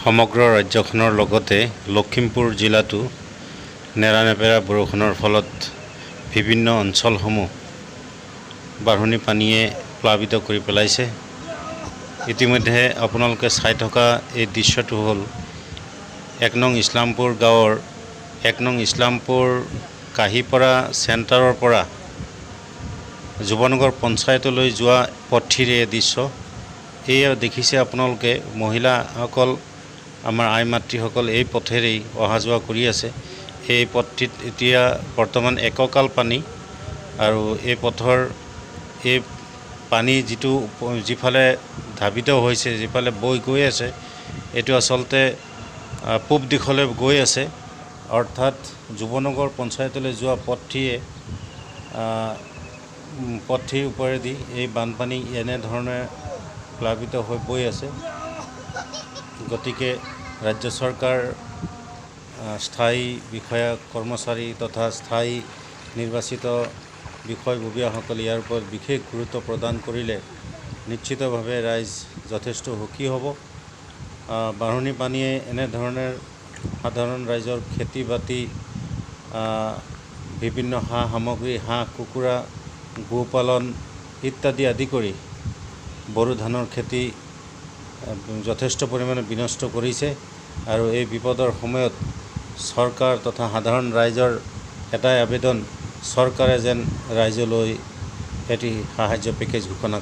সমগ্ৰ ৰাজ্যখনৰ লগতে লখিমপুৰ জিলাতো নেৰানেপেৰা বৰষুণৰ ফলত বিভিন্ন অঞ্চলসমূহ বাঢ়নি পানীয়ে প্লাবিত কৰি পেলাইছে। ইতিমধ্যে আপোনালোকে চাই থকা এই দৃশ্যটো হ'ল 1 নং ইছলামপুৰ গাঁৱৰ 1 নং ইছলামপুৰ কাহিপাৰা চেণ্টাৰৰ পৰা যুৱনগৰ পঞ্চায়তলৈ যোৱা পথটিৰ এই দৃশ্য। এয়া দেখিছে আপোনালোকে, মহিলাসকল, আমাৰ আই মাতৃসকল এই পথেৰেই অহা যোৱা কৰি আছে। এই পথটিত এতিয়া বৰ্তমান একঁকাল পানী আৰু এই পথৰ এই পানী যিটো যিফালে ধাবিত হৈছে, যিফালে বৈ গৈ আছে, এইটো আচলতে পূব দিশলৈ গৈ আছে। অৰ্থাৎ যুৱনগৰ পঞ্চায়তলৈ যোৱা পথটিৰ ওপৰেদি এই বানপানী এনেধৰণে প্লাবিত হৈ বৈ আছে। গতিকে ৰাজ্য চৰকাৰ, স্থায়ী বিষয়া কৰ্মচাৰী তথা স্থায়ী নিৰ্বাচিত বিষয়ববীয়াসকলে ইয়াৰ ওপৰত বিশেষ গুৰুত্ব প্ৰদান কৰিলে নিশ্চিতভাৱে ৰাইজ যথেষ্ট সুখী হ'ব। বাঢ়নি পানীয়ে এনেধৰণে সাধাৰণ ৰাইজৰ খেতি বাতি, বিভিন্ন সা সামগ্ৰী, হাঁহ কুকুৰা, গোপালন ইত্যাদি আদি কৰি বড়ো ধানৰ খেতি যথেষ্ট পৰিমাণে বিনষ্ট কৰিছে। আৰু এই বিপদৰ সময়ত চৰকাৰ তথা সাধাৰণ ৰাইজৰ এটাই আবেদন, চৰকাৰে যেন ৰাইজলৈ এটি সাহায্য পেকেজ ঘোষণা